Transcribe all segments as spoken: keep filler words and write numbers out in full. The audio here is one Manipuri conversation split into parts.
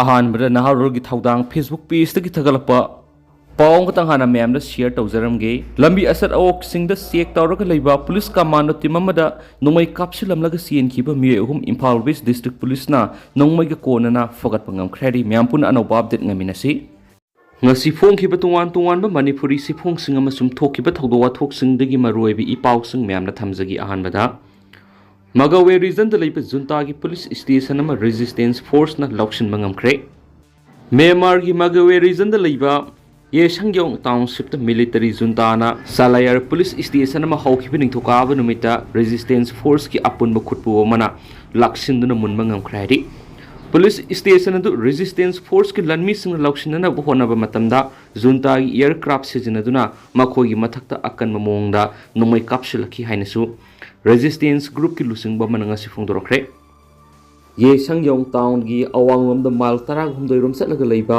ꯑꯍꯥꯟꯕꯗ ꯅꯍꯥꯔꯣꯜꯒꯤ ꯊꯧꯗꯥꯡ Facebook pageꯇꯒꯤ ꯊꯥꯒꯠꯂꯛꯄ ꯄꯥꯎ ꯑꯃꯈꯛꯇꯪ ꯍꯥꯟꯅ ꯃꯌꯥꯝꯗ share ꯇꯧꯖꯔꯝꯒꯦ꯫ ꯂꯝꯕꯤ ꯑꯆꯠ ꯑꯋꯣꯛꯁꯤꯡꯗ check ꯇꯧꯔꯒ ꯂꯩꯕ police commando team ꯑꯃꯗ ꯅꯣꯡꯃꯩ ꯀꯥꯞꯁꯤꯜꯂꯝꯂꯒ ꯆꯦꯟꯈꯤꯕ ꯃꯤꯑꯣꯏ ꯑꯍꯨꯝ Imphal West District Policeꯅ ꯅꯣꯡꯃꯩꯒ ꯀꯣꯟꯅꯅ ꯐꯒꯠꯄ ꯉꯝꯈ꯭ꯔꯦ ꯍꯥꯏꯔꯤ꯫ ꯃꯌꯥꯝ ꯄꯨꯟꯅ ꯑꯅꯧꯕ update ꯉꯥꯏꯃꯤꯟꯅꯁꯤ꯫ ꯉꯁꯤ ꯐꯣꯡꯈꯤꯕ ꯇꯣꯉꯥꯟ ꯇꯣꯉꯥꯟꯕ ꯃꯅꯤꯄꯨꯔꯤ ꯆꯦꯐꯣꯡꯁꯤꯡ ꯑꯃꯁꯨꯡ ꯊꯣꯛꯈꯤꯕ ꯊꯧꯗꯣꯛ ꯋꯥꯊꯣꯛꯁꯤꯡꯗꯒꯤ ꯃꯔꯨꯑꯣꯏꯕ ꯏ ꯄꯥꯎꯁꯤꯡ ꯃꯌꯥꯝꯅ ꯊꯝꯖꯒꯦ꯫ ꯑꯍꯥꯟꯕꯗ, ꯃꯒꯋꯦ regionꯗ ꯂꯩꯕ ꯖꯨꯟꯇꯥꯒꯤ police station ꯑꯃ resistance forceꯅ ꯂꯧꯁꯤꯟꯕ ꯉꯝꯈ꯭ꯔꯦ꯫ ꯃ꯭ꯌꯥꯟꯃꯥꯔꯒꯤ ꯃꯒꯋꯦ regionꯗ ꯂꯩꯕ ꯌꯦꯁꯪꯌꯣꯡ townshipꯇ military ꯖꯨꯟꯇꯥꯅ ꯆꯂꯥꯌꯔ police station ꯑꯃ ꯍꯧꯈꯤꯕ ꯅꯤꯡꯊꯧꯀꯥꯕ ꯅꯨꯃꯤꯠꯇ resistance forceꯀꯤ ꯑꯄꯨꯟꯕ ꯈꯨꯠꯄꯨ ꯑꯃꯅ ꯂꯥꯛꯁꯤꯟꯗꯨꯅ ꯃꯨꯟꯕ ꯉꯝꯈ꯭ꯔꯦ ꯍꯥꯏꯔꯤ꯫ Police station ꯑꯗꯨ resistance forceꯀꯤ ꯂꯥꯟꯃꯤꯁꯤꯡꯅ ꯂꯧꯁꯤꯟꯅꯅꯕ ꯍꯣꯠꯅꯕ ꯃꯇꯝꯗ ꯖꯨꯟꯇꯥꯒꯤ aircraft ꯁꯤꯖꯤꯟꯅꯗꯨꯅ ꯃꯈꯣꯏꯒꯤ ꯃꯊꯛꯇ ꯑꯀꯟꯕ ꯃꯑꯣꯡꯗ ꯅꯣꯡꯃꯩ ꯀꯥꯞꯁꯤꯜꯂꯛꯈꯤ ꯍꯥꯏꯅꯁꯨ resistance groupꯀꯤ ꯂꯨꯆꯤꯡꯕ ꯑꯃꯅ ꯉꯁꯤ ꯐꯣꯡꯗꯣꯔꯛꯈ꯭ꯔꯦ꯫ ꯌꯦꯁꯪꯌꯣꯡ townꯒꯤ ꯑꯋꯥꯡꯂꯣꯝꯗ mile ꯇꯔꯥꯍꯨꯝꯗꯣꯏ ꯔꯣꯝ ꯆꯠꯂꯒ ꯂꯩꯕ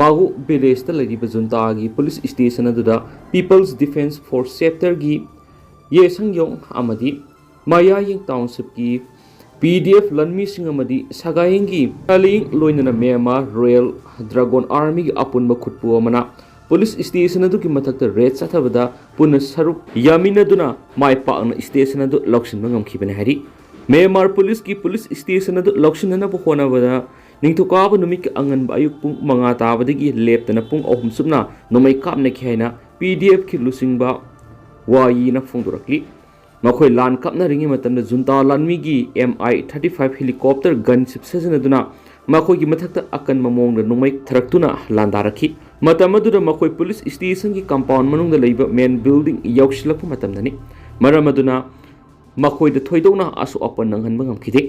ꯃꯥꯒꯨ villageꯇ ꯂꯩꯔꯤꯕ ꯖꯨꯟꯇꯥꯒꯤ police station ꯑꯗꯨꯗ People's Defence Force chapterꯒꯤ ꯌꯦꯁꯪꯌꯣꯡ ꯑꯃꯗꯤ ꯃꯌꯥꯌꯤꯡ townshipꯀꯤ PDF ꯂꯥꯟꯃꯤꯁꯤꯡ ꯑꯃꯗꯤ ꯁꯒꯥꯌꯤꯡꯒꯤ ꯀꯂꯤꯡ ꯂꯣꯏꯅꯅ Myanmar Royal Dragon Armyꯒꯤ ꯑꯄꯨꯟꯕ ꯈꯨꯠꯄꯨ ꯑꯃꯅ police station ꯑꯗꯨꯒꯤ ꯃꯊꯛꯇ raid ꯆꯠꯊꯕꯗ ꯄꯨꯟꯅ ꯁꯔꯨꯛ ꯌꯥꯃꯤꯟꯅꯗꯨꯅ ꯃꯥꯏ ꯄꯥꯛꯅ station ꯑꯗꯨ ꯂꯧꯁꯤꯟꯕ ꯉꯝꯈꯤꯕꯅꯤ ꯍꯥꯏꯔꯤ꯫ ꯃ꯭ꯌꯥꯟꯃꯥꯔ policeꯀꯤ police station ꯑꯗꯨ ꯂꯧꯁꯤꯟꯅꯅꯕ ꯍꯣꯠꯅꯕꯗ ꯅꯤꯡꯊꯧꯀꯥꯕ ꯅꯨꯃꯤꯠꯀꯤ ꯑꯉꯟꯕ ꯑꯌꯨꯛ ꯄꯨꯡ ꯃꯉꯥ ꯇꯥꯕꯗꯒꯤ ꯂꯦꯞꯇꯅ ꯄꯨꯡ ꯑꯍꯨꯝ ꯆꯨꯞꯅ ꯅꯣꯡꯃꯩ ꯀꯥꯞꯅꯈꯤ ꯍꯥꯏꯅ PDFꯀꯤ ꯂꯨꯆꯤꯡꯕ ꯋꯥꯌꯤꯅ ꯐꯣꯡꯗꯣꯔꯛꯂꯤ꯫ ꯃꯈꯣꯏ ꯂꯥꯟ ꯀꯥꯞꯅꯔꯤꯉꯩ ꯃꯇꯝꯗ ꯖꯨꯟꯇꯥ ꯂꯥꯟꯃꯤꯒꯤ MI thirty five helicopter gunship ꯁꯤꯖꯤꯟꯅꯗꯨꯅ ꯃꯈꯣꯏꯒꯤ ꯃꯊꯛꯇ ꯑꯀꯟꯕ ꯃꯑꯣꯡꯗ ꯅꯣꯡꯃꯩ ꯊꯥꯔꯛꯇꯨꯅ ꯂꯥꯟꯗꯥꯔꯛꯈꯤ꯫ ꯃꯇꯝ ꯑꯗꯨꯗ ꯃꯈꯣꯏ police stationꯒꯤ compound ꯃꯅꯨꯡꯗ ꯂꯩꯕ main building ꯌꯧꯁꯤꯜꯂꯛꯄ ꯃꯇꯝꯗꯅꯤ꯫ ꯃꯔꯝ ꯑꯗꯨꯅ ꯃꯈꯣꯏꯗ ꯊꯣꯏꯗꯣꯛꯅ ꯑꯁꯣꯛ ꯑꯄꯟ ꯅꯪꯍꯟꯕ ꯉꯝꯈꯤꯗꯦ꯫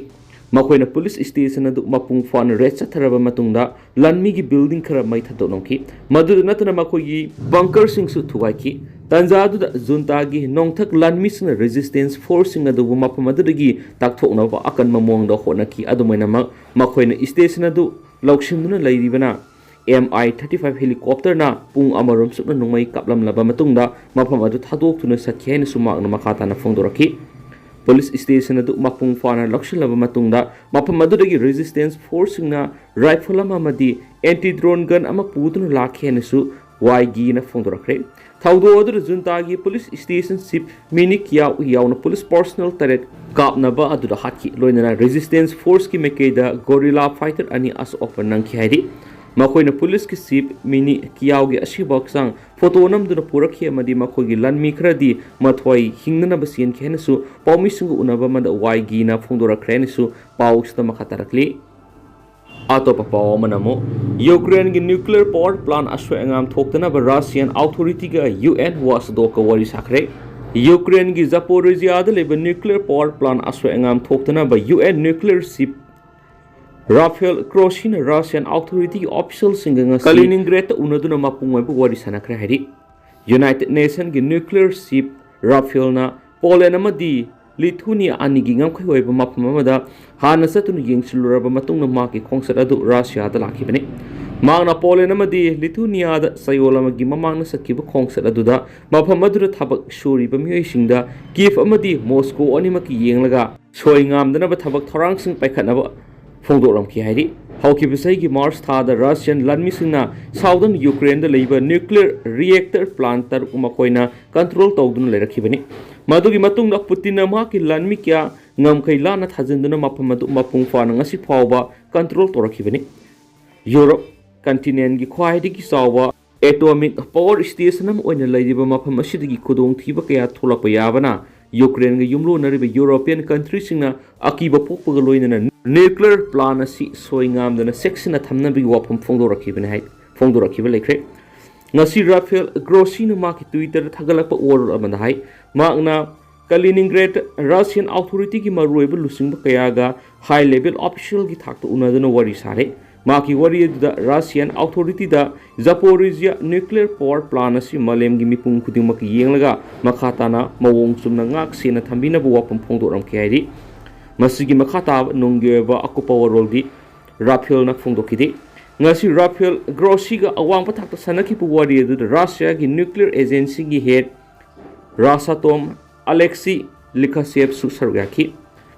ꯃꯈꯣꯏꯅ police station ꯑꯗꯨ ꯃꯄꯨꯡ ꯐꯥꯅ raid ꯆꯠꯊꯔꯕ ꯃꯇꯨꯡꯗ ꯂꯥꯟꯃꯤꯒꯤ building ꯈꯔ ꯃꯩ ꯊꯥꯗꯣꯛꯂꯝꯈꯤ꯫ ꯃꯗꯨꯗ ꯅꯠꯇꯅ ꯃꯈꯣꯏꯒꯤ bunkerꯁꯤꯡꯁꯨ ꯊꯨꯒꯥꯏꯈꯤ꯫ ꯇꯥꯟꯖꯥ ꯑꯗꯨꯗ ꯖꯨꯟꯇꯥꯒꯤ ꯅꯣꯡꯊꯛ ꯂꯥꯟꯃꯤꯁꯤꯡꯅ resistance forceꯁꯤꯡ ꯑꯗꯨꯕꯨ ꯃꯐꯝ ꯑꯗꯨꯗꯒꯤ ꯇꯥꯛꯊꯣꯛꯅꯕ ꯑꯀꯟꯕ ꯃꯑꯣꯡꯗ ꯍꯣꯠꯅꯈꯤ꯫ ꯑꯗꯨꯃꯥꯏꯅꯃꯛ, ꯃꯈꯣꯏꯅ station ꯑꯗꯨ ꯂꯧꯁꯤꯟꯗꯨꯅ ꯂꯩꯔꯤꯕꯅ MI thirty five helicopterꯅ ꯄꯨꯡ ꯑꯃꯔꯣꯝ ꯆꯨꯞꯅ ꯅꯣꯡꯃꯩ ꯀꯥꯞꯂꯝꯂꯕ ꯃꯇꯨꯡꯗ ꯃꯐꯝ ꯑꯗꯨ ꯊꯥꯗꯣꯛꯇꯨꯅ ꯆꯠꯈꯤ ꯍꯥꯏꯅꯁꯨ ꯃꯍꯥꯛꯅ ꯃꯈꯥ ꯇꯥꯅ ꯐꯣꯡꯗꯣꯔꯛꯈꯤ꯫ ꯄꯨꯂꯤꯁ ꯁ꯭ꯇꯦꯁꯟ ꯑꯗꯨ ꯃꯄꯨꯡ ꯐꯥꯅ ꯂꯧꯁꯤꯜꯂꯕ ꯃꯇꯨꯡꯗ, ꯃꯐꯝ ꯑꯗꯨꯗꯒꯤ ꯔꯦꯖꯤꯁꯇꯦꯟꯁ ꯐꯣꯔꯁꯁꯤꯡꯅ ꯔꯥꯏꯐꯜ ꯑꯃ ꯑꯃꯗꯤ ꯑꯦꯟꯇꯤ ꯗ꯭ꯔꯣꯟ ꯒꯟ ꯑꯃ ꯄꯨꯗꯨꯅ ꯂꯥꯛꯈꯤ ꯍꯥꯏꯅꯁꯨ ꯋꯥꯏꯒꯤꯅ ꯐꯣꯡꯗꯣꯔꯛꯈ꯭ꯔꯦ꯫ ꯊꯧꯗꯣꯛ ꯑꯗꯨꯗ ꯖꯨꯟꯇꯥꯒꯤ ꯄꯨꯂꯤꯁ ꯁ꯭ꯇꯦꯁꯟ ꯆꯤꯐ ꯃꯤꯅꯤ ꯀꯤꯌꯥꯎ ꯌꯥꯎꯅ ꯄꯨꯂꯤꯁ ꯄꯔꯁꯅꯦꯜ ꯇꯔꯦꯠ ꯀꯥꯞꯅꯕ ꯑꯗꯨꯗ ꯍꯥꯠꯈꯤ꯫ ꯂꯣꯏꯅꯅ ꯔꯦꯖꯤꯁꯇꯦꯟꯁ ꯐꯣꯔꯁꯀꯤ ꯃꯥꯏꯀꯩꯗ ꯒꯣꯔꯤꯂꯥ ꯐꯥꯏꯇꯔ ꯑꯅꯤ ꯑꯁꯣꯛ ꯑꯄꯟ ꯅꯪꯈꯤ ꯍꯥꯏꯔꯤ꯫ ꯃꯈꯣꯏꯅ ꯄꯨꯂꯤꯁꯀꯤ ꯆꯤꯐ ꯃꯤꯅꯤ ꯀꯤꯌꯥꯎꯒꯤ ꯑꯁꯤꯕ ꯍꯛꯆꯥꯡ ꯐꯣꯇꯣ ꯅꯝꯗꯨꯅ ꯄꯨꯔꯛꯈꯤ ꯑꯃꯗꯤ ꯃꯈꯣꯏꯒꯤ ꯂꯥꯟꯃꯤ ꯈꯔꯗꯤ ꯃꯊ꯭ꯋꯥꯏ ꯍꯤꯡꯅꯅꯕ ꯆꯦꯟꯈꯤ ꯍꯥꯏꯅꯁꯨ ꯄꯥꯎꯃꯤꯁꯤꯡꯒ ꯎꯅꯕ ꯑꯃꯗ ꯋꯥꯏꯒꯤꯅ ꯐꯣꯡꯗꯣꯔꯛꯈ꯭ꯔꯦ ꯍꯥꯏꯅꯁꯨ ꯄꯥꯎꯁꯤꯗ ꯃꯈꯥ ꯇꯥꯔꯛꯂꯤ꯫ ꯑꯇꯣꯞꯄ ꯄꯥꯎ ꯑꯃꯅ ꯑꯃꯨꯛ ꯌꯨꯀ꯭ꯔꯦꯟꯒꯤ ꯅ꯭ꯌꯨꯀ꯭ꯂꯤꯌꯔ ꯄꯥꯋꯔ ꯄ꯭ꯂꯥꯟ ꯑꯁꯣꯏ ꯑꯉꯥꯝ ꯊꯣꯛꯇꯅꯕ ꯔꯁꯤꯌꯥꯟ ꯑꯣꯊꯣꯔꯤꯇꯤꯒ ꯌꯨ ꯑꯦꯟ ꯋꯥꯁꯗꯣꯛꯀ ꯋꯥꯔꯤ ꯁꯥꯈ꯭ꯔꯦ꯫ ꯌꯨꯀ꯭ꯔꯦꯟꯒꯤ ꯖꯄꯣꯔꯤꯖꯤꯌꯥꯗ ꯂꯩꯕ ꯅ꯭ꯌꯨꯀ꯭ꯂꯤꯌꯔ ꯄꯥꯋꯔ ꯄ꯭ꯂꯥꯟ ꯑꯁꯣꯏ ꯑꯉꯥꯝ ꯊꯣꯛꯇꯅꯕ U N nuclear chief Rafael ꯒ꯭ꯔꯣꯁꯤꯅ ꯔꯁꯤꯌꯥꯟ ꯑꯣꯊꯣꯔꯤꯇꯤꯒꯤ ꯑꯣꯐꯤꯁꯤꯌꯦꯜꯁꯤꯡꯒ ꯉꯁꯤ ꯀꯥꯂꯤꯅꯤꯡꯒ꯭ꯔꯦꯗꯇ ꯎꯅꯗꯨꯅ ꯃꯄꯨꯡ ꯑꯣꯏꯕ ꯋꯥꯔꯤ ꯁꯥꯟꯅꯈ꯭ꯔꯦ ꯍꯥꯏꯔꯤ꯫ ꯌꯨꯅꯥꯏꯇꯦꯗ ꯅꯦꯁꯟꯒꯤ ꯅ꯭ꯌꯨꯀ꯭ꯂꯤꯌꯔ ꯆꯤꯐ ꯔꯥꯐꯦꯜꯅ ꯄꯣꯂꯦꯟ ꯑꯃꯗꯤ ꯂꯤꯊꯨꯅꯤꯌꯥ ꯑꯅꯤꯒꯤ ꯉꯝꯈꯩ ꯑꯣꯏꯕ ꯃꯐꯝ ꯑꯃꯗ ꯍꯥꯟꯅ ꯆꯠꯇꯨꯅ ꯌꯦꯡꯁꯤꯜꯂꯨꯔꯕ ꯃꯇꯨꯡꯗ ꯃꯍꯥꯛꯀꯤ ꯈꯣꯡꯆꯠ ꯑꯗꯨ ꯔꯁꯤꯌꯥꯗ ꯂꯥꯛꯈꯤꯕꯅꯤ꯫ ꯃꯍꯥꯛꯅ ꯄꯣꯂꯦꯟ ꯑꯃꯗꯤ ꯂꯤꯊꯨꯅꯤꯌꯥꯗ ꯆꯌꯣꯜ ꯑꯃꯒꯤ ꯃꯃꯥꯡꯗ ꯆꯠꯈꯤꯕ ꯈꯣꯡꯆꯠ ꯑꯗꯨꯗ ꯃꯐꯝ ꯑꯗꯨꯗ ꯊꯕꯛ ꯁꯨꯔꯤꯕ ꯃꯤꯑꯣꯏꯁꯤꯡꯗ ꯀꯤꯌꯦꯚ ꯑꯃꯗꯤ ꯃꯣꯁꯀꯣ ꯑꯅꯤꯃꯛꯀꯤ ꯌꯦꯡꯂꯒ ꯁꯣꯏ ꯉꯥꯝꯗꯅꯕ ꯊꯕꯛ ꯊꯧꯔꯥꯡꯁꯤꯡ ꯄꯥꯏꯈꯠꯅꯕ ꯐꯣꯡꯗꯣꯛꯂꯝꯈꯤ ꯍꯥꯏꯔꯤ꯫ ꯍꯧꯈꯤꯕ ꯆꯍꯤꯒꯤ ꯃꯥꯔꯆ ꯊꯥꯗ ꯔꯁꯤꯌꯥꯟ ꯂꯥꯟꯃꯤꯁꯤꯡꯅ ꯁꯥꯎꯗꯔꯟ ꯌꯨꯀ꯭ꯔꯦꯟꯗ ꯂꯩꯕ ꯅ꯭ꯌꯨꯀ꯭ꯂꯤꯌꯔ ꯔꯤꯑꯦꯛꯇꯔ ꯄ꯭ꯂꯥꯟ ꯇꯔꯨꯛ ꯃꯈꯣꯏꯅ ꯀꯟꯇ꯭ꯔꯣꯜ ꯇꯧꯗꯨꯅ ꯂꯩꯔꯛꯈꯤꯕꯅꯤ꯫ ꯃꯗꯨꯒꯤ ꯃꯇꯨꯡꯗ ꯄꯨꯇꯤꯟꯅ ꯃꯍꯥꯛꯀꯤ ꯂꯥꯟꯃꯤ ꯀꯌꯥ ꯉꯝꯈꯩ ꯂꯥꯟꯅ ꯊꯥꯖꯤꯟꯗꯨꯅ ꯃꯐꯝ ꯑꯗꯨ ꯃꯄꯨꯡ ꯐꯥꯅ ꯉꯁꯤ ꯐꯥꯎꯕ ꯀꯟꯇ꯭ꯔꯣꯜ ꯇꯧꯔꯛꯈꯤꯕꯅꯤ꯫ ꯌꯨꯔꯣꯞ ꯀꯟꯇꯤꯅꯦꯟꯒꯤ ꯈ꯭ꯋꯥꯏꯗꯒꯤ ꯆꯥꯎꯕ ꯑꯦꯇꯣꯃꯤꯛ ꯄꯥꯋꯔ ꯁ꯭ꯇꯦꯁꯟ ꯑꯃ ꯑꯣꯏꯅ ꯂꯩꯔꯤꯕ ꯃꯐꯝ ꯑꯁꯤꯗꯒꯤ ꯈꯨꯗꯣꯡꯊꯤꯕ ꯀꯌꯥ ꯊꯣꯛꯂꯛꯄ ꯌꯥꯕꯅ ꯌꯨꯀ꯭ꯔꯦꯟꯒ ꯌꯨꯝꯂꯣꯟꯅꯔꯤꯕ ꯌꯨꯔꯣꯄꯤꯌꯟ ꯀꯟꯇ꯭ꯔꯤꯁꯤꯡꯅ ꯑꯀꯤꯕ ꯄꯣꯛꯄꯒ ꯂꯣꯏꯅꯅ ꯅ꯭ꯌꯨꯀ꯭ꯂꯤꯌꯔ ꯄ꯭ꯂꯥꯟ ꯑꯁꯤ ꯁꯣꯏ ꯉꯥꯝꯗꯅ ꯆꯦꯛꯁꯤꯟꯅ ꯊꯝꯅꯕꯒꯤ ꯋꯥꯐꯝ ꯐꯣꯡꯗꯣꯔꯛꯈꯤꯕꯅꯤ ꯍꯥꯏ ꯐꯣꯡꯗꯣꯔꯛꯈꯤꯕ ꯂꯩꯈ꯭ꯔꯦ꯫ ꯉꯁꯤ ꯔꯥꯐꯦꯜ ꯒ꯭ꯔꯣꯁꯤꯅ ꯃꯍꯥꯛꯀꯤ ꯇ꯭ꯋꯤꯇꯔꯗ ꯊꯥꯒꯠꯂꯛꯄ ꯋꯥꯔꯣꯜ ꯑꯃꯗ ꯍꯥꯏ, ꯃꯍꯥꯛꯅ ꯀꯥꯂꯤꯅꯤꯡꯒ꯭ꯔꯦꯗ ꯔꯁꯤꯌꯥꯟ ꯑꯣꯊꯣꯔꯤꯇꯤꯒꯤ ꯃꯔꯨꯑꯣꯏꯕ ꯂꯨꯆꯤꯡꯕ ꯀꯌꯥꯒ ꯍꯥꯏ ꯂꯦꯚꯦꯜ ꯑꯣꯐꯤꯁꯤꯌꯦꯜꯒꯤ ꯊꯥꯛꯇ ꯎꯅꯗꯨꯅ ꯋꯥꯔꯤ ꯁꯥꯔꯦ꯫ ꯃꯍꯥꯛꯀꯤ ꯋꯥꯔꯤ ꯑꯗꯨꯗ ꯔꯁꯤꯌꯥꯟ ꯑꯣꯊꯣꯔꯤꯇꯤꯗ ꯖꯄꯣꯔꯤꯖꯤꯌꯥ ꯅ꯭ꯌꯨꯀ꯭ꯂꯤꯌꯔ ꯄꯥꯋꯔ ꯄ꯭ꯂꯥꯟ ꯑꯁꯤ ꯃꯥꯂꯦꯝꯒꯤ ꯃꯤꯄꯨꯝ ꯈꯨꯗꯤꯡꯃꯛꯀꯤ ꯌꯦꯡꯂꯒ ꯃꯈꯥ ꯇꯥꯅ ꯃꯑꯣꯡ ꯆꯨꯝꯅ ꯉꯥꯛ ꯁꯦꯟꯅ ꯊꯝꯕꯤꯅꯕ ꯋꯥꯐꯝ ꯐꯣꯡꯗꯣꯛꯂꯝꯈꯤ ꯍꯥꯏꯔꯤ꯫ ꯃꯁꯤꯒꯤ ꯃꯈꯥ ꯇꯥꯕ ꯅꯨꯡꯒꯤ ꯑꯣꯏꯕ ꯑꯀꯨꯞꯄ ꯋꯥꯔꯣꯜꯗꯤ ꯔꯥꯐꯦꯜꯅ ꯐꯣꯡꯗꯣꯛꯈꯤꯗꯦ꯫ ꯉꯁꯤ ꯔꯥꯐꯦꯜ ꯒ꯭ꯔꯣꯁꯤꯒ ꯑꯋꯥꯡꯕ ꯊꯥꯛꯇ ꯁꯥꯟꯅꯈꯤꯕ ꯋꯥꯔꯤ ꯑꯗꯨꯗ ꯔꯁꯤꯌꯥꯒꯤ ꯅ꯭ꯌꯨꯀ꯭ꯂꯤꯌꯔ ꯑꯦꯖꯦꯟꯁꯤꯒꯤ ꯍꯦꯗ ꯔꯥꯁꯥꯇꯣꯝ ꯑꯂꯦꯛꯁꯤ ꯂꯤꯈꯥꯁꯦꯞꯁꯨ ꯁꯔꯨꯛ ꯌꯥꯈꯤ꯫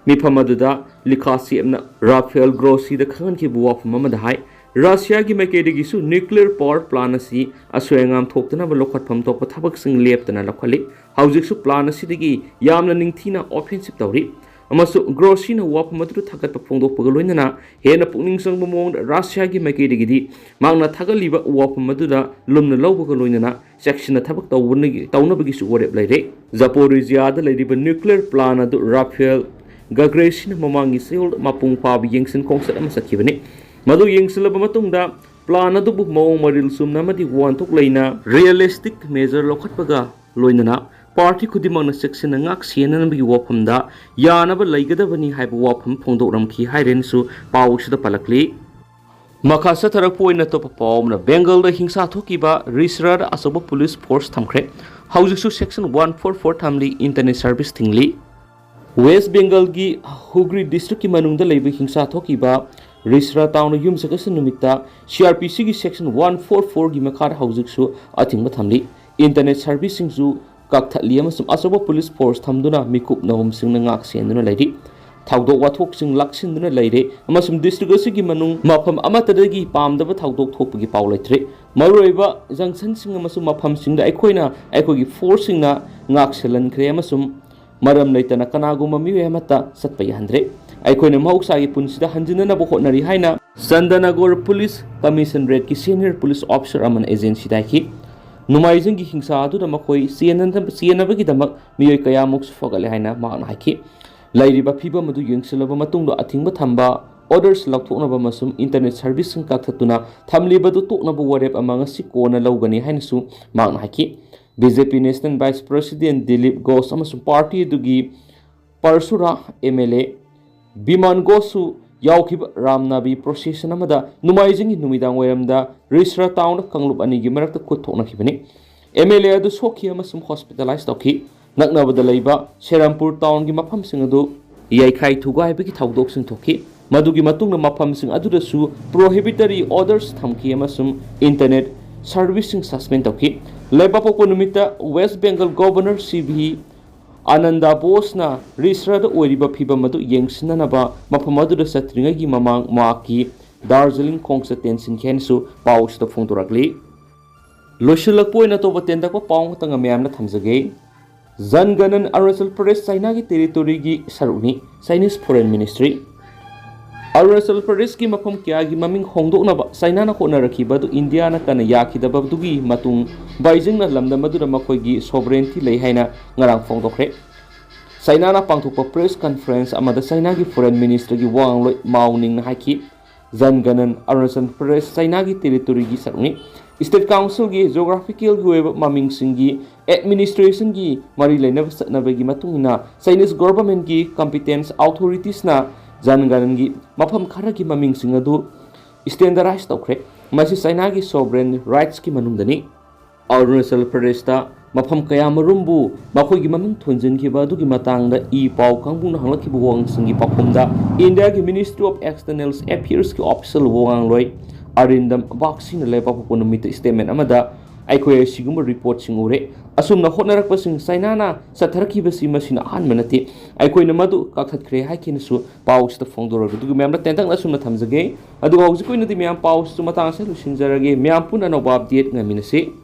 ꯃꯤꯐꯝ ꯑꯗꯨꯗ ꯂꯤꯈꯥꯁꯦꯞꯅ ꯔꯥꯐꯦꯜ ꯒ꯭ꯔꯣꯁꯤꯗ ꯈꯪꯍꯟꯈꯤꯕ ꯋꯥꯐꯝ ꯑꯃꯗ ꯍꯥꯏ, ꯔꯁꯤꯌꯥꯒꯤ ꯃꯥꯏꯀꯩꯗꯒꯤꯁꯨ nuclear power plant ꯑꯁꯤ ꯑꯁꯣꯏ ꯑꯉꯥꯝ ꯊꯣꯛꯇꯅꯕ ꯂꯧꯈꯠꯐꯝ ꯊꯣꯛꯄ ꯊꯕꯛꯁꯤꯡ ꯂꯦꯞꯇꯅ ꯂꯧꯈꯠꯂꯤ꯫ ꯍꯧꯖꯤꯛꯁꯨ plant ꯑꯁꯤꯗꯒꯤ ꯌꯥꯝꯅ ꯅꯤꯡꯊꯤꯅ offensive ꯇꯧꯔꯤ꯫ ꯑꯃꯁꯨꯡ ꯒ꯭ꯔꯣꯁꯤꯅ ꯋꯥꯐꯝ ꯑꯗꯨꯗ ꯊꯥꯒꯠꯄ ꯐꯣꯡꯗꯣꯛꯄꯒ ꯂꯣꯏꯅꯅ ꯍꯦꯟꯅ ꯄꯨꯛꯅꯤꯡ ꯆꯪꯕ ꯃꯑꯣꯡꯗ ꯔꯁꯤꯌꯥꯒꯤ ꯃꯥꯏꯀꯩꯗꯒꯤꯗꯤ ꯃꯍꯥꯛꯅ ꯊꯥꯒꯠꯂꯤꯕ ꯋꯥꯐꯝ ꯑꯗꯨꯗ ꯂꯨꯝꯅ ꯂꯧꯕꯒ ꯂꯣꯏꯅꯅ ꯆꯦꯛꯁꯤꯟꯅ ꯊꯕꯛ ꯇꯧꯕꯅ-, ꯇꯧꯅꯕꯒꯤꯁꯨ ꯋꯥꯔꯦꯞ ꯂꯩꯔꯦ꯫ ꯖꯄꯣꯔꯤꯖꯤꯌꯥꯗ ꯂꯩꯔꯤꯕ nuclear plant ꯑꯗꯨ ꯔꯥꯐꯦꯜ ꯒꯒ꯭ꯔꯦꯁꯤꯅ ꯃꯃꯥꯡꯒꯤ ꯆꯌꯣꯜꯗ ꯃꯄꯨꯡ ꯐꯥꯕ ꯌꯦꯡꯁꯤꯟ ꯈꯣꯡꯆꯠ ꯑꯃ ꯆꯠꯈꯤꯕꯅꯤ꯫ ꯃꯗꯨ ꯌꯦꯡꯁꯤꯜꯂꯕ ꯃꯇꯨꯡꯗ, plant ꯑꯗꯨꯕꯨ ꯃꯑꯣꯡ ꯃꯔꯤꯜ ꯆꯨꯝꯅ ꯑꯃꯗꯤ ꯋꯥꯍꯟꯊꯣꯛ ꯂꯩꯅ realistic measure ꯂꯧꯈꯠꯄꯒ ꯂꯣꯏꯅꯅ party ꯈꯨꯗꯤꯡꯃꯛꯅ ꯆꯦꯛꯁꯤꯟꯅ ꯉꯥꯛ ꯁꯦꯟꯅꯅꯕꯒꯤ ꯋꯥꯐꯝꯗ ꯌꯥꯅꯕ ꯂꯩꯒꯗꯕꯅꯤ ꯍꯥꯏꯕ ꯋꯥꯐꯝ ꯐꯣꯡꯗꯣꯛꯂꯝꯈꯤ ꯍꯥꯏꯔꯦꯅꯁꯨ ꯄꯥꯎ ꯑꯁꯤꯗ ꯄꯜꯂꯛꯂꯤ꯫ ꯃꯈꯥ ꯆꯠꯊꯔꯛꯄ ꯑꯣꯏꯅ ꯑꯇꯣꯞꯄ ꯄꯥꯎ ꯑꯃꯅ, ꯕꯦꯡꯒꯜꯗ ꯍꯤꯡꯁꯥ ꯊꯣꯛꯈꯤꯕ ꯔꯤꯁꯔꯥꯗ ꯑꯆꯧꯕ police force ꯊꯝꯈ꯭ꯔꯦ꯫ ꯍꯧꯖꯤꯛꯁꯨ section one four four ꯊꯝꯂꯤ, internet service ꯊꯤꯡꯂꯤ꯫ ꯋꯦꯁ ꯕꯦꯡꯒꯜꯒꯤ ꯍꯨꯒ꯭ꯔꯤ district ꯀꯤ ꯃꯅꯨꯡꯗ ꯂꯩꯕ ꯍꯤꯡꯁꯥ ꯊꯣꯛꯈꯤꯕ ꯔꯤꯁꯔꯥ town ꯗ ꯌꯨꯝꯁꯀꯩꯁ ꯅꯨꯃꯤꯠꯇ C R P C ꯒꯤ section one four four ꯒꯤ ꯃꯈꯥꯗ ꯍꯧꯖꯤꯛꯁꯨ ꯑꯊꯤꯡꯕ ꯊꯝꯂꯤ꯫ Internet service ꯁꯤꯡꯁꯨ ꯀꯛꯊꯠꯂꯤ ꯑꯃꯁꯨꯡ ꯑꯆꯧꯕ police force ꯊꯝꯗꯨꯅ ꯃꯤꯀꯨꯞ ꯅꯍꯨꯝꯁꯤꯡꯅ ꯉꯥꯛ ꯁꯦꯟꯗꯨꯅ ꯂꯩꯔꯤ꯫ ꯊꯧꯗꯣꯛ ꯋꯥꯊꯣꯛꯁꯤꯡ ꯂꯥꯛꯁꯤꯟꯗꯨꯅ ꯂꯩꯔꯦ ꯑꯃꯁꯨꯡ district ꯑꯁꯤꯒꯤ ꯃꯅꯨꯡ ꯃꯐꯝ ꯑꯃꯠꯇꯗꯒꯤ ꯄꯥꯝꯗꯕ ꯊꯧꯗꯣꯛ ꯊꯣꯛꯄꯒꯤ ꯄꯥꯎ ꯂꯩꯇ꯭ꯔꯦ꯫ ꯃꯔꯨꯑꯣꯏꯕ junction ꯁꯤꯡ ꯑꯃꯁꯨꯡ ꯃꯐꯝꯁꯤꯡꯗ ꯑꯩꯈꯣꯏꯅ ꯑꯩꯈꯣꯏꯒꯤ force ꯁꯤꯡꯅ ꯉꯥꯛ ꯁꯦꯜꯍꯟꯈ꯭ꯔꯦ ꯑꯃꯁꯨꯡ ꯃꯔꯝ ꯂꯩꯇꯅ ꯀꯅꯥꯒꯨꯝꯕ ꯃꯤꯑꯣꯏ ꯑꯃꯠꯇ ꯆꯠꯄ ꯌꯥꯍꯟꯗ꯭ꯔꯦ꯫ ꯑꯩꯈꯣꯏꯅ ꯃꯍꯧꯁꯥꯒꯤ ꯄꯨꯟꯁꯤꯗ ꯍꯟꯖꯤꯟꯅꯅꯕ ꯍꯣꯠꯅꯔꯤ ꯍꯥꯏꯅ ꯆꯟꯗꯅꯒꯣꯔ police commissionerate ꯀꯤ senior police officer ꯑꯃꯅ agency ꯗ ꯍꯥꯏꯈꯤ꯫ ꯅꯣꯡꯃꯥꯏꯖꯤꯡꯒꯤ ꯍꯤꯡꯁꯥ ꯑꯗꯨꯗ ꯃꯈꯣꯏ ꯆꯦꯟꯅꯅꯕ-, ꯆꯦꯟꯅꯕꯒꯤꯗꯃꯛ ꯃꯤꯑꯣꯏ ꯀꯌꯥꯃꯨꯛꯁꯨ ꯐꯒꯠꯂꯦ ꯍꯥꯏꯅ ꯃꯍꯥꯛꯅ ꯍꯥꯏꯈꯤ꯫ ꯂꯩꯔꯤꯕ ꯐꯤꯚꯝ ꯑꯗꯨ ꯌꯦꯡꯁꯤꯜꯂꯕ ꯃꯇꯨꯡꯗ ꯑꯊꯤꯡꯕ ꯊꯝꯕ orders ꯂꯧꯊꯣꯛꯅꯕ ꯑꯃꯁꯨꯡ internet service ꯁꯤꯡ ꯀꯛꯊꯠꯇꯨꯅ ꯊꯝꯂꯤꯕꯗꯨ ꯇꯣꯛꯅꯕ ꯋꯥꯔꯦꯞ ꯑꯃ ꯉꯁꯤ ꯀꯣꯟꯅ ꯂꯧꯒꯅꯤ ꯍꯥꯏꯅꯁꯨ ꯃꯍꯥꯛꯅ ꯍꯥꯏꯈꯤ꯫ B J P national vice president Dilip Ghosh ꯑꯃꯁꯨꯡ party ꯑꯗꯨꯒꯤ ꯄꯔꯁꯨꯔꯥ M L A ꯕꯤꯃꯥꯟ ꯘꯣꯁꯁꯨ ꯌꯥꯎꯈꯤꯕ ꯔꯥꯝꯅꯥꯕꯤ procession ꯑꯃꯗ ꯅꯣꯡꯃꯥꯏꯖꯤꯡꯒꯤ ꯅꯨꯃꯤꯗꯥꯡ ꯋꯥꯏꯔꯝꯗ ꯔꯤꯁꯔꯥ town ꯗ ꯀꯥꯡꯂꯨꯞ ꯑꯅꯤꯒꯤ ꯃꯔꯛꯇ ꯈꯨꯠ ꯊꯣꯛꯅꯈꯤꯕꯅꯤ꯫ M L A ꯑꯗꯨ ꯁꯣꯛꯈꯤ ꯑꯃꯁꯨꯡ hospitalize ꯇꯧꯈꯤ꯫ ꯅꯛꯅꯕꯗ ꯂꯩꯕ ꯁꯦꯔꯥꯝꯄꯨꯔ town ꯒꯤ ꯃꯐꯝꯁꯤꯡ ꯑꯗꯨ ꯌꯩꯈꯥꯏ ꯊꯨꯒꯥꯏꯕꯒꯤ ꯊꯧꯗꯣꯛꯁꯤꯡ ꯊꯣꯛꯈꯤ꯫ ꯃꯗꯨꯒꯤ ꯃꯇꯨꯡꯗ ꯃꯐꯝꯁꯤꯡ ꯑꯗꯨꯗꯁꯨ prohibitory orders ꯊꯝꯈꯤ ꯑꯃꯁꯨꯡ internet service ꯁꯤꯡ suspend ꯇꯧꯈꯤ꯫ ꯂꯩꯕꯥꯛꯄꯣꯛꯄ ꯅꯨꯃꯤꯠꯇ West Bengal Governor C V Anand ꯕꯣꯁꯅ ꯔꯤꯁꯔꯗ ꯑꯣꯏꯔꯤꯕ ꯐꯤꯚꯝ ꯑꯗꯨ ꯌꯦꯡꯁꯤꯟꯅꯅꯕ ꯃꯐꯝ ꯑꯗꯨꯗ ꯆꯠꯇ꯭ꯔꯤꯉꯩꯒꯤ ꯃꯃꯥꯡ ꯃꯍꯥꯛꯀꯤ ꯗꯥꯔꯖꯤꯂꯤꯡ ꯈꯣꯡꯆꯠ ꯇꯦꯟꯁꯤꯟꯈꯤ ꯍꯥꯏꯅꯁꯨ ꯄꯥꯎ ꯑꯁꯤꯗ ꯐꯣꯡꯗꯣꯔꯛꯂꯤ꯫ ꯂꯣꯏꯁꯤꯜꯂꯛꯄ ꯑꯣꯏꯅ ꯑꯇꯣꯞꯄ ꯇꯦꯟꯇꯛꯄ ꯄꯥꯎ ꯑꯃꯇꯪꯒ ꯃꯌꯥꯝꯅ ꯊꯝꯖꯒꯦ꯫ ꯖꯟ ꯒꯅꯟ ꯑꯔꯨꯅꯥꯆꯜ ꯄ꯭ꯔꯗꯦꯁ ꯆꯥꯏꯅꯥꯒꯤ ꯇꯦꯔꯤꯇꯣꯔꯤꯒꯤ ꯁꯔꯨꯛꯅꯤ, ꯆꯥꯏꯅꯤꯁ ꯐꯣꯔꯦꯟ ꯃꯤꯅꯤꯁꯇ꯭ꯔꯤ꯫ ꯑꯔꯨꯅꯥꯆꯜ ꯄ꯭ꯔꯗꯦꯁꯀꯤ ꯃꯐꯝ ꯀꯌꯥꯒꯤ ꯃꯃꯤꯡ ꯍꯣꯡꯗꯣꯛꯅꯕ ꯆꯥꯏꯅꯥꯅ ꯍꯣꯠꯅꯔꯛꯈꯤꯕ ꯑꯗꯨ ꯏꯟꯗꯤꯌꯥꯅ ꯀꯟꯅ ꯌꯥꯈꯤꯗꯕꯗꯨꯒꯤ ꯃꯇꯨꯡ ꯕꯥꯏꯖꯤꯡꯅ ꯂꯝꯗꯝ ꯑꯗꯨꯗ ꯃꯈꯣꯏꯒꯤ ꯁꯣꯚꯔꯦꯟꯇꯤ ꯂꯩ ꯍꯥꯏꯅ ꯉꯔꯥꯡ ꯐꯣꯡꯗꯣꯛꯈ꯭ꯔꯦ꯫ ꯆꯥꯏꯅꯥꯅ ꯄꯥꯡꯊꯣꯛꯄ ꯄ꯭ꯔꯦꯁ ꯀꯟꯐꯔꯦꯟꯁ ꯑꯃꯗ ꯆꯥꯏꯅꯥꯒꯤ ꯐꯣꯔꯦꯟ ꯃꯤꯅꯤꯁꯇꯔꯒꯤ ꯋꯥ ꯉꯥꯡꯂꯣꯏ ꯃꯥꯎ ꯅꯤꯡꯅ ꯍꯥꯏꯈꯤ, ꯖꯟ ꯒꯅꯟ ꯑꯔꯨꯅꯥꯆꯜ ꯄ꯭ꯔꯗꯦꯁ ꯆꯥꯏꯅꯥꯒꯤ ꯇꯦꯔꯤꯇꯣꯔꯤꯒꯤ ꯁꯔꯨꯛꯅꯤ꯫ ꯁ꯭ꯇꯦꯠ ꯀꯥꯎꯟꯁꯤꯜꯒꯤ ꯖꯤꯑꯣꯒ꯭ꯔꯥꯐꯤꯀꯦꯜꯒꯤ ꯑꯣꯏꯕ ꯃꯃꯤꯡꯁꯤꯡꯒꯤ ꯑꯦꯗꯃꯤꯅꯤꯁꯇ꯭ꯔꯦꯁꯟꯒꯤ ꯃꯔꯤ ꯂꯩꯅꯕ ꯆꯠꯅꯕꯒꯤ ꯃꯇꯨꯡ ꯏꯟꯅ ꯆꯥꯏꯅꯤꯁ ꯒꯣꯚꯔꯟꯃꯦꯟꯠꯀꯤ ꯀꯝꯄꯤꯇꯦꯟꯁ ꯑꯣꯊꯣꯔꯤꯇꯤꯁꯅ ꯖꯟ ꯒꯅꯟꯒꯤ ꯃꯐꯝ ꯈꯔꯒꯤ ꯃꯃꯤꯡꯁꯤꯡ ꯑꯗꯨ ꯁ꯭ꯇꯦꯟꯗꯔꯗꯥꯏꯖ ꯇꯧꯈ꯭ꯔꯦ꯫ ꯃꯁꯤ ꯆꯥꯏꯅꯥꯒꯤ ꯁꯣꯚꯔꯦꯟ ꯔꯥꯏꯠꯁꯀꯤ ꯃꯅꯨꯡꯗꯅꯤ꯫ ꯑꯔꯨꯅꯥꯆꯜ ꯄ꯭ꯔꯗꯦꯁꯇ ꯃꯐꯝ ꯀꯌꯥꯃꯔꯨꯝꯕꯨ ꯃꯈꯣꯏꯒꯤ ꯃꯃꯤꯡ ꯊꯣꯟꯖꯤꯟꯈꯤꯕ ꯑꯗꯨꯒꯤ ꯃꯇꯥꯡꯗ ꯏ ꯄꯥꯎ ꯀꯥꯡꯕꯨꯅ ꯍꯪꯂꯛꯈꯤꯕ ꯋꯥꯍꯪꯁꯤꯡꯒꯤ ꯄꯥꯎꯈꯨꯝꯗ ꯏꯟꯗꯤꯌꯥꯒꯤ ꯃꯤꯅꯤꯁꯇ꯭ꯔꯤ ꯑꯣꯐ ꯑꯦꯛꯁꯇꯔꯅꯦꯜ ꯑꯦꯐꯤꯌꯔꯁꯀꯤ ꯑꯣꯐꯤꯁꯤꯌꯦꯜ ꯋꯥꯉꯥꯡꯂꯣꯏ ꯑꯔꯤꯟꯗꯝ ꯕꯥꯒꯆꯤꯅ ꯂꯩꯕꯥꯛꯄꯣꯛꯄ ꯅꯨꯃꯤꯠꯇ ꯁ꯭ꯇꯦꯠꯃꯦꯟꯠ ꯑꯃꯗ, "ꯑꯩꯈꯣꯏ ꯑꯁꯤꯒꯨꯝꯕ ꯔꯤꯄꯣꯔꯠꯁꯤꯡ ꯎꯔꯦ꯫ ꯑꯁꯨꯝꯅ ꯍꯣꯠꯅꯔꯛꯄꯁꯤꯡ ꯆꯥꯏꯅꯥꯅ ꯆꯠꯊꯔꯛꯈꯤꯕꯁꯤ ꯃꯁꯤꯅ ꯑꯍꯥꯟꯕ ꯅꯠꯇꯦ꯫ ꯑꯩꯈꯣꯏꯅ ꯃꯗꯨ ꯀꯛꯊꯠꯈ꯭ꯔꯦ" ꯍꯥꯏꯈꯤꯅꯁꯨ ꯄꯥꯎ ꯑꯁꯤꯗ ꯐꯣꯡꯗꯣꯔꯛꯂꯤ꯫ ꯑꯗꯨꯒ ꯃꯌꯥꯝꯅ ꯇꯦꯟꯇꯛꯅ ꯑꯁꯨꯝꯅ ꯊꯝꯖꯒꯦ꯫ ꯑꯗꯨꯒ ꯍꯧꯖꯤꯛꯀꯤ ꯑꯣꯏꯅꯗꯤ ꯃꯌꯥꯝ ꯄꯥꯎ ꯑꯁꯤꯁꯨ ꯃꯇꯥꯡ ꯑꯁꯤꯗ ꯂꯣꯏꯁꯤꯟꯖꯔꯒꯦ꯫ ꯃꯌꯥꯝ ꯄꯨꯟꯅ ꯑꯅꯧꯕ ꯑꯞꯗꯦꯠ ꯉꯥꯏꯃꯤꯟꯅꯁꯤ꯫